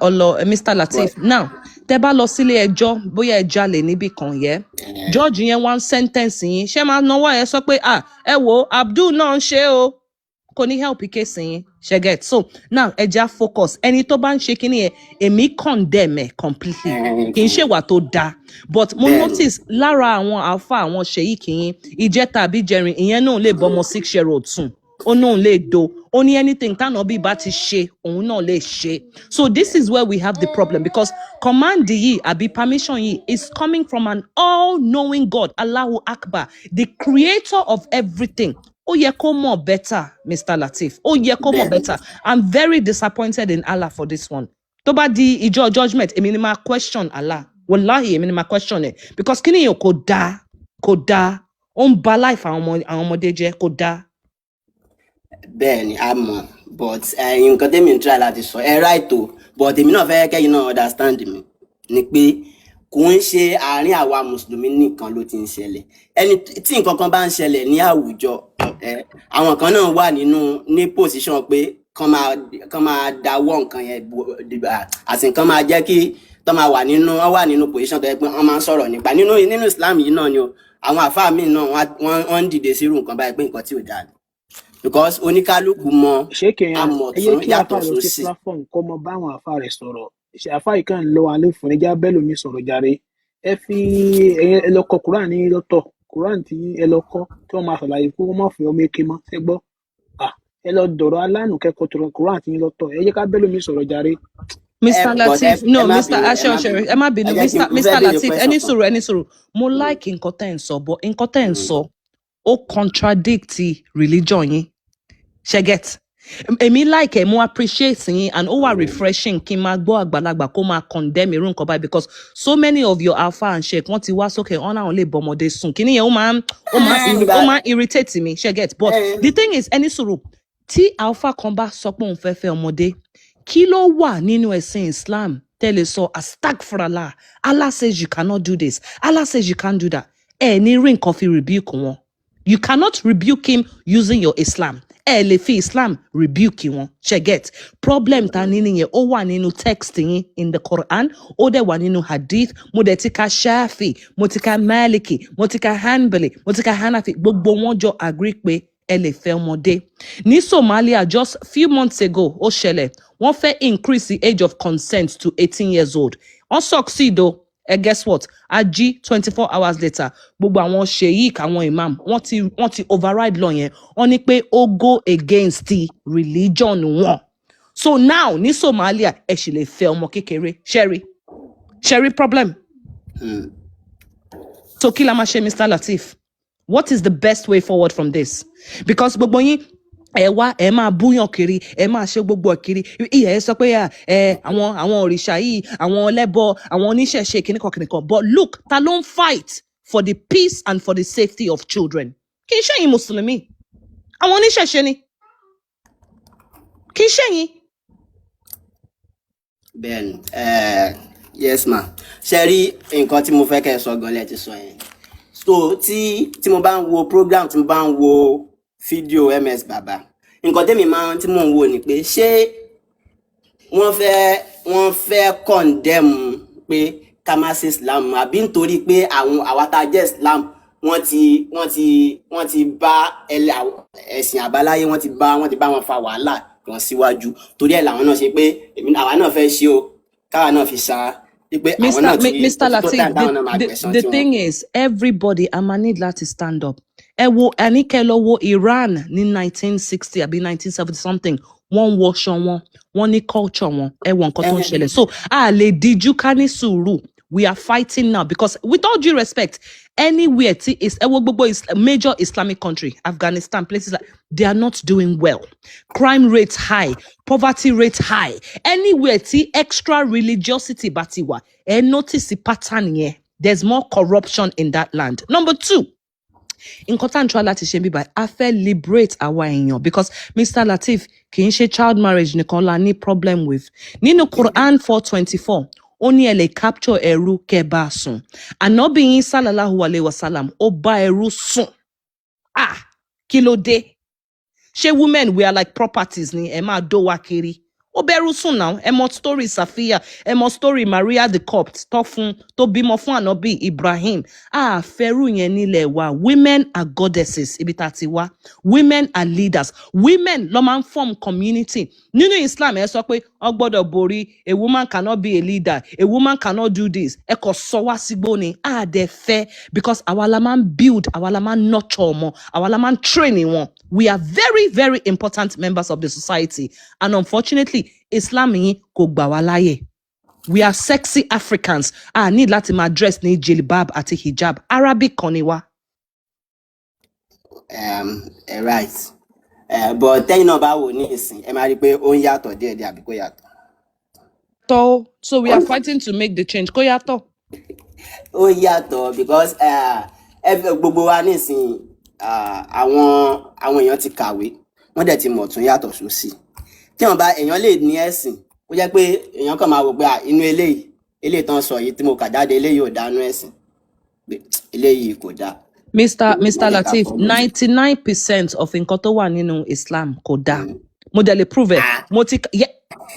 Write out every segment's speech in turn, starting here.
Ọlọ, Mr. Lateef, But now tẹ bá lọ sílé ẹjọ́, bóyá ẹ jalè níbì kan yẹ, judge yẹn wá ń sentence yín, ṣé máa náwó ẹ sọ pé, "Ah, ẹ wo Abdul náà ń ṣe o"? Kò ní help case yín, ṣe get? So now ẹ já focus. Ẹni tó bá ń ṣe kinní yẹn, èmi condemn ẹ completely. Kì í ṣèwà tó dáa, but mo notice lára àwọn àáfà, àwọn sheik yín, ìjẹta àbí jẹrin, ìyẹn náà lè bọmọ 6-year-old sùn, ó náà lè do, ó ní anything tánàbí bá ti ṣe, òun náà lè ṣe. So this is where we have the problem, because command yìí àbí permission yìí is coming from an all-knowing God, Allahu Akbar, the creator of everything. Ó yẹ kó mọ̀ better, Mr. Lateef. Ó yẹ kó mọ̀ better. I'm very disappointed in Allah for this one. Tó bá di ìjọ judgement, èmi ni máa question Allah. Wallahi, èmi ni máa question ẹ, because kí nìyẹn? Kò dáa, kò dáa. Ó ń ba life àwọn ọmọ, àwọn ọmọdé jẹ́. Kò dáa. Bẹ́ẹ̀ ni, a mọ̀, but nǹkan tẹ́mi ń try láti sọ, ẹ right o, but èmi náà fẹ́ kẹ́yìn náà understand mi ni pé kò ń ṣe àárín àwa mùsùlùmí nìkan ló ti ń ṣẹlẹ̀. Ẹni tí nǹkan kan bá ń ṣẹlẹ̀ ní àwùjọ ẹ, àwọn kan náà wà nínú ní position pé kán máa dáwọ́ nǹkan yẹn àti nǹkan máa jẹ́ kí tó máa wà nínú, wọ́n wà nínú position tó yẹ pé wọ́n máa ń sọ̀rọ̀ nípa nínú Islam yìí náà ni o. Àwọn àfáà míì náà, wọ́n ń dìde sírú nǹkan báyìí pé nǹkan tí ò dáa ni, because oníkálukú mọ Ṣé kẹyàn ẹ yẹ amọ̀tún kí yàtọ̀ àáfàá lọ sí sósì. platform kó mọ bá àwọn àáfàá rẹ̀ sọ̀rọ̀. Ṣe àáfàá yìí kàn ń lọ alẹ́ fún ẹjá bẹ́ẹ̀ lómi sọ̀rọ̀ jàre. Ẹ fi ẹyẹ ẹ lọ kọ Quran ní lọ́tọ̀, Quran tí ẹ lọ kọ́ tí wọ́n máa ṣàlàyé kó wọ́n má fún ọmọ eke mọ́. Ṣé gbọ́? Ah, ẹ lọ dọ̀rọ̀ alánù kẹ́kọ̀ọ́ tó Quran tí yín lọ́tọ̀. Ẹ jẹ́ ká bẹ́ẹ̀ lómi sọ̀rọ̀ jàre. Mr. But Lateef, ẹ no, má Mr. bínú, ẹ Ashe má Oshere, bínú. Ẹ má bínú. Ẹ jẹ́ kí Mr. n mo fẹ́ Mr. béèrè Lateef, question ẹni kan. sùúrù, ẹni sùúrù. Mo like nǹkan tẹ́ ń sọ, but nǹkan tẹ́ ń sọ, ó contradict religion yín. Ṣé get? Èmi like ẹ, mo appreciate yín, and ó wà refreshing kí n máa gbọ́ àgbàlagbà kó máa condemn irú nǹkan báyìí, because so many of your alfa and sheikh, wọ́n ti wá sókè, wọ́n náà lè bọ́mọdé sùn. Kíní yẹn, ó Ìgbà máa ń irritate mi. Ṣé get? But the thing is, ẹni sùúrù, tí alfa kan bá sọ pé òun fẹ́ fẹ́ ọmọdé, kí ló wà nínú ẹ̀sìn Islam tẹ́lẹ̀ sọ astagfirullah, Allah says you cannot do this, Allah says you can't do that? Ẹ ní rí nǹkan fi rebuke wọn. You cannot rebuke him using your Islam. Ẹ lè fi Islam rebuke wọn. Ṣe get? Problem ta ní nìyẹn. Ó wà nínú text yín in the Quran, ó dẹ̀ wà nínú hadith. Mo dẹ̀ ti ka Shafi, mo ti ka Maliki, mo ti ka Hanbali, mo ti ka Hanafi, gbogbo wọn jọ agree pé ẹ lè fẹ́ ọmọdé. Ní Somalia, just few months ago, ó ṣẹlẹ̀, wọ́n fẹ́ increase the age of consent to 18 years old. Wọ́n succeed o. Ẹ guess what? A jí 24 hours later, gbogbo àwọn sheik, àwọn imam, wọ́n ti override law yẹn. Wọ́n ní pé ó go against the religion wọn. So now ní Somalia, ẹ sì lè fẹ́ ọmọ kékeré. Ṣẹ́rí ṣẹ́rí problem? So kí la máa ṣe, Mr. Lateef? What is the best way forward from this? Because gbogbo yín, ẹ wá, ẹ máa búyàn kiri, ẹ máa ṣe gbogbo ẹ kiri. Ìyẹ ẹ sọ pé à, ẹ àwọn òrìṣà yìí, àwọn ẹlẹ́bọ, àwọn oníṣẹ̀ṣe, kìnìkan kìnìkan. But look, ta ló ń fight for the peace and for the safety of children? Kì í ṣẹ̀yin mùsùlùmí, àwọn oníṣẹ̀ṣe ni. Kì í ṣẹ̀yin. Bẹ́ẹ̀ni, yes ma. Ṣe rí nǹkan tí mo fẹ́ kẹ́ ẹ sọ gan lẹ ti sọ yẹn. So tí mo bá ń wo program, tí mo bá ń wo fídíò MS Baba, nǹkan tẹ́mi máa tí mò ń wò ni pé ṣé wọ́n fẹ́ condemn pé ká má ṣe Islam, àbí nítorí pé àwọn àwa tá a jẹ́ Islam, wọ́n ti bá ẹ̀sìn àbáláyé, wọ́n ti bá wọn fa wàhálà kan síwájú, torí ẹ̀ làwọn náà ṣe pé èmi àwa náà fẹ́ ṣe o, káwa náà fi sa wípé àwọn Mr. náà ti Mr. ó ti tó Lateef, time táwọn náà máa the, gbẹ̀san the tiwọn. thing is, everybody, a máa need láti stand up. Ẹ wo, ẹni kẹ́ lọ wo Iran ní 1960 àbí 1970 something, wọ́n ń wọṣọ wọn, wọ́n ní culture wọn. Ẹ wo nǹkan tó ń ṣẹlẹ̀. So a lè díjú ká ní sùúrù. We are fighting now because, with all due respect, anywhere tí is, ẹ wo gbogbo major Islamic country, Afghanistan, places like, they are not doing well. Crime rates high, poverty rate high. Anywhere tí extra religiosity bá ti wà, ẹ notice the pattern yẹn. There's more corruption in that land. Number two, nǹkan tá à ń try láti ṣe bíbá, a fẹ́ liberate àwa èèyàn, because Mr. Lateef, kì í ṣe child marriage nìkan la ní problem with. Nínú Quran 4:24, ó ní ẹ lè capture ẹrú kẹ́ bá a sùn. Ànábì yín sallallahu alayhi wa sallam, ó bá ẹrú sùn. Ah, kí ló dé? Ṣé women, we are like properties ni? Ẹ máa dó wa kiri. Ó bẹ́rú sùn náà. Ẹ mọ story Safia, ẹ mọ story Maria the Copt tó fún, tó bímọ fún Ànábì Ibrahim. A fẹ́rù yẹn nílẹ̀ wa. Women are goddesses, ibi tá a ti wá. Women are leaders. Women ló máa ń form community. Nínú Islam, ẹ sọ pé ọ gbọ́dọ̀ borí, a woman cannot be a leader, a woman cannot do this. Ẹ kò sọ wá sígbó ni a dẹ̀ fẹ́, because àwa la máa ń build, àwa la máa ń nurture ọmọ, àwa la máa ń train wọn. We are very, very important members of the society, and unfortunately, Islam yín kò gbà wá láyè. We are sexy Africans. A need láti máa dress ní jilbab àti hijab. Arabic kan ni wá. Right, but tẹ́yìn náà bá wò ní ìsìn, ẹ máa rí i pé ó ń yàtọ̀ díẹ̀díẹ̀, àbí kò yàtọ̀? Tó, so we are fighting to make the change. Kó yàtọ̀. Ó yàtọ̀ because gbogbo wa nísìn, àwọn èèyàn ti kàwé, wọ́n dẹ̀ ti mọ̀ tún yàtọ̀ sósì. Tí wọ́n bá, èèyàn lè ní ẹ̀sìn, ó jẹ́ pé èèyàn kàn máa wò pé, ah, inú eléyìí tán sọ yìí tí mo kà jáde, eléyìí ò dánú ẹ̀sìn, pé eléyìí kò dáa. Mr. Má Mr. jẹ́ ká Lateef, fọwọ́. 99% of nǹkan tó wà nínú Islam kò dáa. Mo dẹ̀ lè prove ẹ̀. Ah. Mo ti, yeah,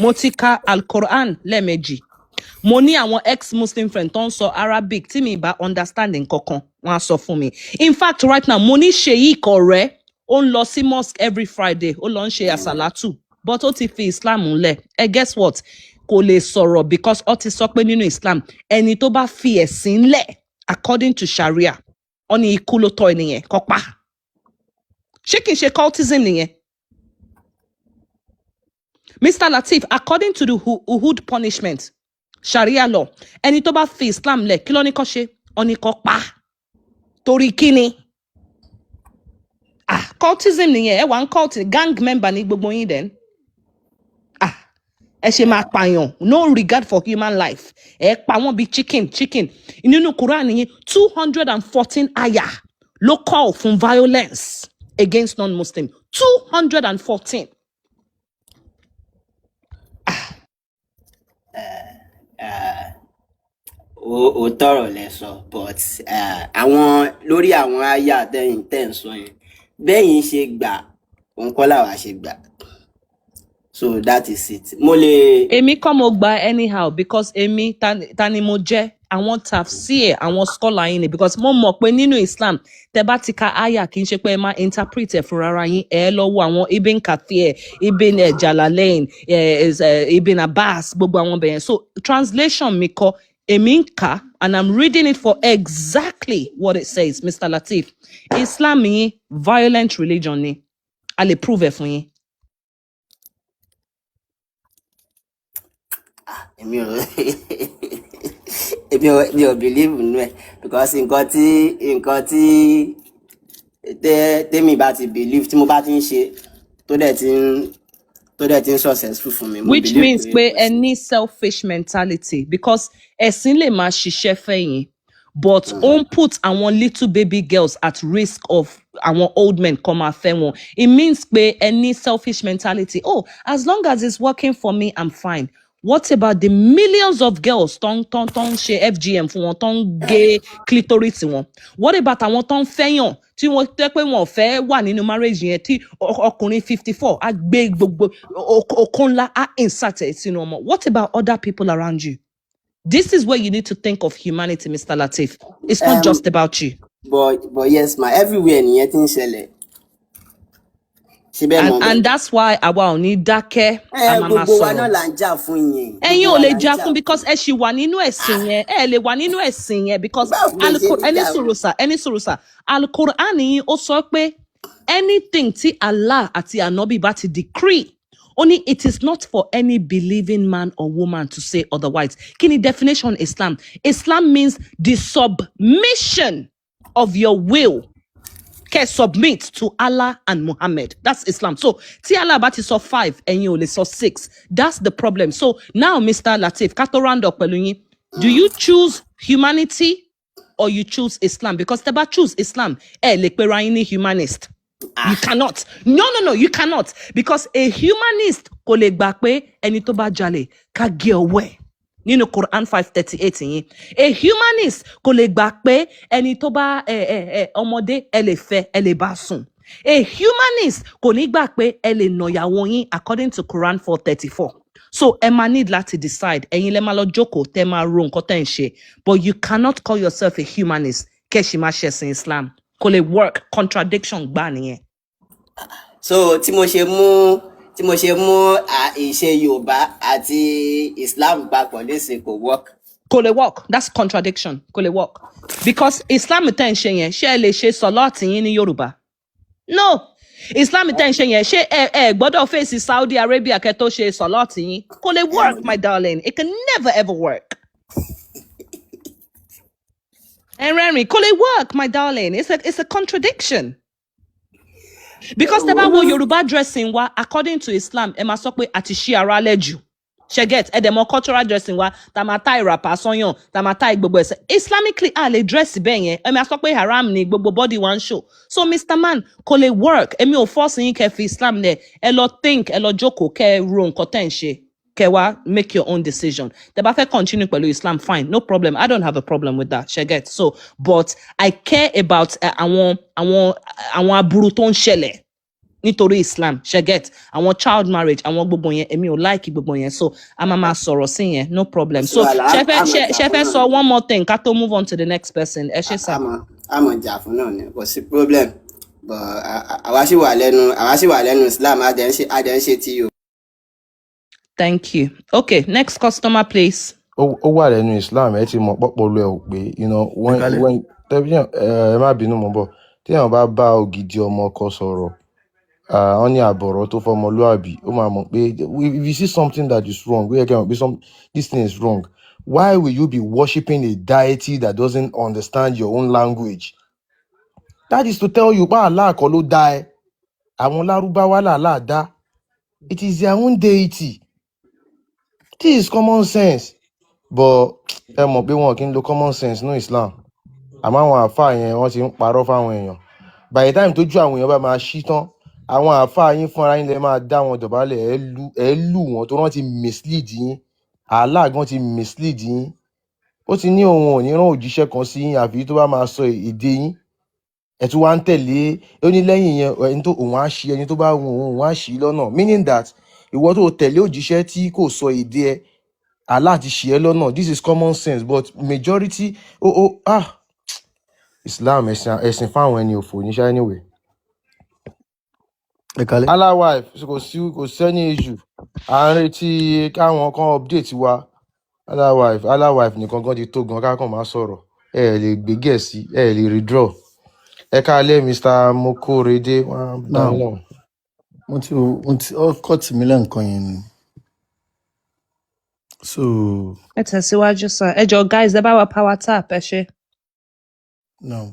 mo ti ka Al-Quran lẹ́ẹ̀mejì. Mo ní àwọn ex-Muslim friend tó ń sọ Arabic tí mi bá understand nǹkan kan, wọ́n á sọ fún mi. In fact, right now, mo ní Sheikh ọ̀rẹ́, ó ń lọ sí mosque every Friday, ó lọ ń ṣe àsàlátù, but ó ti fi Islam ńlẹ̀. Ẹ guess what? Kò lè sọ̀rọ̀ because ó ti sọ pé nínú Islam, ẹni tó bá fi ẹ̀sìn ńlẹ̀, according to Sharia, ó ní ikú ló tọ́ ẹnìyẹn kó pa. Ṣé kìí ṣe cultism nìyẹn? Mr. Lateef, according to the Uhud punishment, Sharia law, ẹni tó bá fi Islam lẹ̀, kí ló ní kó ṣe? Ó ní kó pa. Torí kíni? Ah, cultism nìyẹn. Ẹ wà ń cult, gang member ní gbogbo yín then. Ah, ẹ ṣe máa pààyàn, no regard for human life. Ẹ pa wọ́n bíi chicken, chicken. Nínú Quran yín, 214 ayah ló call fún violence against non-Muslim. 214. Ah. Ó tọrọ lẹ sọ, but àwọn lórí àwọn àyà tẹ̀yin tẹ̀ ń sọ yẹn, bẹ́yìn ṣe gbà òun kọ́ làwa ṣe gbà, so that is it. Mo lè. Èmi kọ́ mo gba anyhow, because èmi, ta ni mo jẹ́? Àwọn tafsir, àwọn scholar yín ni, because mo mọ̀ pé nínú Islam, tẹ bá ti ka aya, kì í ṣe pé ẹ máa interpret ẹ fúnra ara yín. Ẹ lọ wo àwọn Ibn Kathir, Ibn Jalalain, Ibn Abbas, gbogbo àwọn bẹ̀yẹn. So translation mi kọ́, èmi ń kà and I'm reading it for exactly what it says. Mr. Lateef, Islam yín, violent religion ni. A lè prove ẹ fún yín. Èmi ò believe nínú ẹ, because nǹkan tí tèmi bá ti believe, tí mo bá ti ń ṣe, tó dẹ̀ ti ń successful fún mi, mo Which believe means pé pé kò ẹ sí. ní selfish mentality, because ẹ̀sìn lè máa ṣiṣẹ́ fẹ̀yìn, but ó ń put àwọn little baby girls at risk of àwọn old men kan máa fẹ́ wọn. It means pé ẹ ní selfish mentality. Oh, as long as it's working for me, I'm fine. What about the millions of girls tó ń ṣe FGM fún wọn, tó ń gé clitoris wọn? What about àwọn tó ń fẹ́yàn tí wọ́n tẹ́ pé wọn ò fẹ́ wà nínú marriage yẹn, tí ọkùnrin 54 á gbé gbogbo okó ńlá, á insert ẹ̀ sínú ọmọ? What about other people around you? This is where you need to think of humanity, Mr. Lateef. It's not just about you. But yes ma, everywhere nìyẹn ti ń ṣẹlẹ̀ síbẹ̀ And mọ́ bẹ́ẹ̀. and that's why àwa ò ní dákẹ́, a Ẹ máa máa gbogbo wa náà sọ̀rọ̀. là ń jà fún yẹn. Ẹ̀yin Gbogbo ò wa lè là ń jà jà fún because ẹ ṣì wà nínú ẹ̀sìn yẹn. Ẹ lè wà nínú ẹ̀sìn yẹn because Báwo lè ṣe ní ẹni jà fún? Sùúrù sà, ẹni sùúrù sà. Al-Qur'an yín, ó sọ pé anything tí Allah àti Ànábì bá ti decree, ó ní it is not for any believing man or woman to say otherwise. Kí ni definition Islam? Islam means the submission of your will, kẹ́ submit to Allah and Muhammad. That's Islam. So tí Allah bá ti sọ five, ẹ̀yin ò lè sọ six. That's the problem. So now, Mr. Lateef, ká tó round up pẹ̀lú yín, do you choose humanity or you choose Islam? Because tẹ́ bá choose Islam, ẹ lè pera yín ní humanist. You cannot. No, no, no, you cannot. Because a humanist kò lè gbà pé ẹni tó bá jalè, ká gé ọwọ́ ẹ̀ nínú Quran 5:38 yín. A humanist kò lè gbà pé ẹni tó bá ẹ ẹ ẹ ọmọdé, ẹ lè fẹ́, ẹ lè bá sùn. A humanist kò ní gbà pé ẹ lè nàyàwó yín according to Quran 4:34. So ẹ máa need láti decide. Ẹ̀yin lẹ máa lọ jókòó tẹ́ máa ro nǹkan tẹ́ ń ṣe. But you cannot call yourself a humanist kẹ́ ṣì máa ṣẹ̀sìn Islam. Kò lè work. Contradiction gbà nìyẹn. So tí mo ṣe mú ìṣe Yorùbá àti Islam papọ̀ léṣe, kò work. Kò lè work. That's contradiction. Kò lè work. Because Islam tẹ́ ń ṣe yẹn, ṣé ẹ lè ṣe sọ̀lọ́ọ̀tì yín ní Yorùbá? No. Islam tẹ́ ń ṣe yẹn, ṣé ẹ gbọ́dọ̀ fèsì Saudi Arabia kẹ́ tó ṣe sọ̀lọ́ọ̀tì yín? Kò lè work, my darling. It can never ever work. Ẹ rẹ́rìn, kò lè work, my darling. It's a contradiction. Because tẹ́ bá wo Yorùbá dressing wa, according to Islam, ẹ máa sọ pé àti ṣí ara lẹ̀ jù. Ṣe get? Ẹ dẹ̀ mọ̀ cultural dressing wa, tá máa tá ìràpá sọ́yàn, tá máa tá gbogbo ẹsẹ̀. Islamically, a lè dress bẹ́ẹ̀ yẹn. Ẹ máa sọ pé haram ni, gbogbo body wa ń show. So Mr. Man, kò lè work. Èmi ò force yín kẹ́ fi Islam lẹ̀. Ẹ lọ think, ẹ lọ jókòó, kẹ́ ro nǹkan tẹ́ ń ṣe. Kẹ́ wá make your own decision. Tẹ́ bá fẹ́ continue pẹ̀lú Islam, fine, no problem. I don't have a problem with that. Ṣe get? So, but I care about àwọn aburú tó ń ṣẹlẹ̀ nítorí Islam. Ṣe get? Àwọn child marriage, àwọn gbogbo yẹn, èmi ò like gbogbo yẹn. So a máa máa sọ̀rọ̀ sí yẹn, no problem. Sí So wàhálà, ṣe fẹ́ àmọ̀ ṣe jà ṣe fún fẹ́ náà sọ ni. one more thing ká tó move on to the next person? Ẹ ṣé sir. Àmọ̀ jà fún náà ni, kò sí problem, but àwa sì wà lẹ́nu Islam, a dẹ̀ ń ṣe ti Yorùbá. Thank you. Okay, next customer, please. Ó wà lẹ́nu Islam. Ẹ ti mọ̀ pọ́pọ́lọ ẹ̀ ò pé Ẹ when kálẹ̀. when tẹ́bíyàn, ẹ má bínú, mọ́ bọ̀. Téèyàn bá bá ògidì ọmọ ọkọ sọ̀rọ̀, wọ́n ní àbọ̀rọ̀ tó fọmọlúàbí, ó máa mọ̀ pé if you see something that is wrong, ó yẹ kẹ́ ẹ mọ̀ pé this thing is wrong. Why will you be worshiping a deity that doesn't understand your own language? That is to tell you pé Allah kọ́ ló dá ẹ. Àwọn Lárúbáwá làlá dá. It is their own deity. This is common sense, but ẹ mọ̀ pé wọn kì í lo common sense ní Islam. Àmọ́ àwọn àáfàá yẹn, wọ́n ti ń parọ́ fáwọn èèyàn. By the time tójú àwọn èèyàn bá máa ṣí tán, àwọn àáfàá yín fúnra yín lè máa dá wọn dọ̀bálẹ̀. Ẹ lù wọ́n tó wọ́n ti mislead yín. Allah gan ti mislead yín. Ó ti ní òun ò ní rán òjíṣẹ́ kan sí yín àfi tó bá máa sọ èdè yín. Ẹ tún wá ń tẹ̀lé. Ó ní lẹ́yìn yẹn, ẹni tó òun á ṣí, ẹni tó bá wù òun, òun á ṣí lọ́nà, meaning that ìwọ tó tẹ̀lé òjíṣẹ́ tí kò sọ èdè ẹ, Allah ti ṣì ẹ́ lọ́nà. This is common sense, but majority, oh ah, Islam, ẹ̀sìn fáwọn ẹni òfò níṣẹ́ anyway. Ẹ kálẹ̀. Allah wife, kò sẹ́ni issue. À ń retí káwọn kan update wa. Allah wife, Allah wife nìkan gan ti tó gan ká kàn máa sọ̀rọ̀. Ẹ ẹ̀ lè gbé Gẹ̀ẹ́sì, ẹ ẹ̀ lè redraw. Ẹ káalẹ́, Mr Mokorede, wọn á dá Now yín lóhùn. Mo ti ọkọ tì mí lẹ́ǹkan yẹn ni, so Ẹ tẹ̀síwájú sir. Ẹ jọ guys, ẹ bá wa power tap, ẹ ṣé. Now